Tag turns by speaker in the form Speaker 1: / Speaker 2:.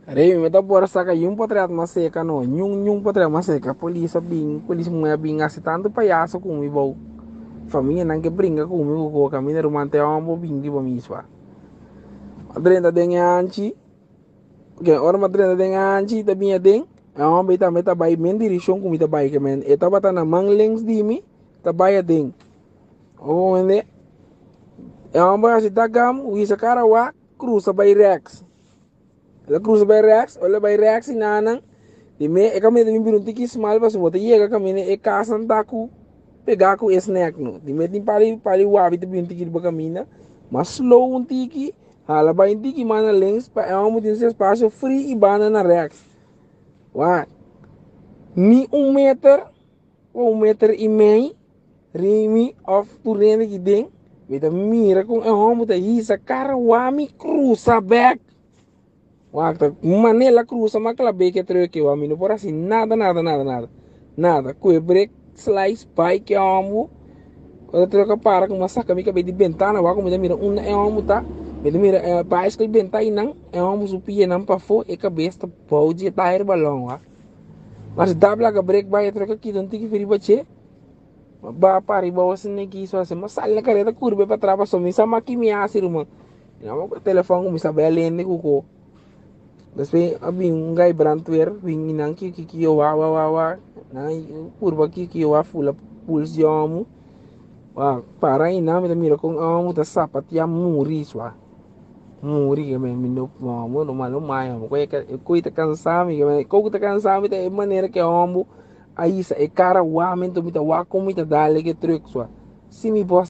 Speaker 1: Rei, mi ta por saka yun potret mas seka no. Nyun nyun potret mas seka. Polis a bin, polis muhé a bin hasi tantu payaso ku mi bou. Famianan ke bringa ku mi ku ko kaminda ruman te homber bin riba mi swa. A drenta den e hanchi. Oke, ora mi a drenta den e hanchi ta bin aden. E homber tambe ta bai men direkshon ku mi ta bai ke men. E tabata na man links di mi ta bai aden. Obo mende. E homber hasi dagam, wisa kara wak, krusa bai reks. El a cruza bay rechts, ora el a bay rechts y nanan, di me e caminda ta bin bira un tiki smal pasobra bo ta yega caminda e casnan ta cu pega cu e snack no. Di me tin pali pali wabi ta bin un tiki riba caminda, mas slow un tiki, hala bay un tiki mas na links pa e homber tin su espacio free y banda na rechts. Wak, ni un meter o un meter y mei Rimi of tur hende ki den, mi ta mira kon e hòmber ta hisa kara wak mi krusa bèk. Wak ta manera el a krusa mi a klab'é ke trùk wak mi no por hasi nada nada nada nada nada. Ku e brek slice bai ke hòmber, ora e trùk a para ku mi a saka mi kabes di bentana wak ku mi ta mira unda e hòmber ta, mi ta mira e baisikèl benta einan, e hòmber su pianan pafó, e kabes ta bou dje tayer balòn wak. Mas dap laga brek bai e trùk a kita un tiki riba dje. Ma ba pa riba bo asina ki so asina. Ma sali na kareta kurbe pa tra paso mi sa ma ki mi hasi ruman. Mi a ku telefon ku mi sa bel hende ku ko. Despues a bin un gai brandweer bin i nan ki ki ki yo wa wa wa wa. Nan purba ki ki yo wa fula puls di homu. Wa para einan mi ta mira kon e homu ta sapatia muri swa. Muri ke men mi no homu no malo mai homu. Koe ta kansa mi ke men koe ku ta kansa mi ta e manera ke homu. A hisa e cara wak mi ta wak con mi ta dale ke truck swa. Si mi bos.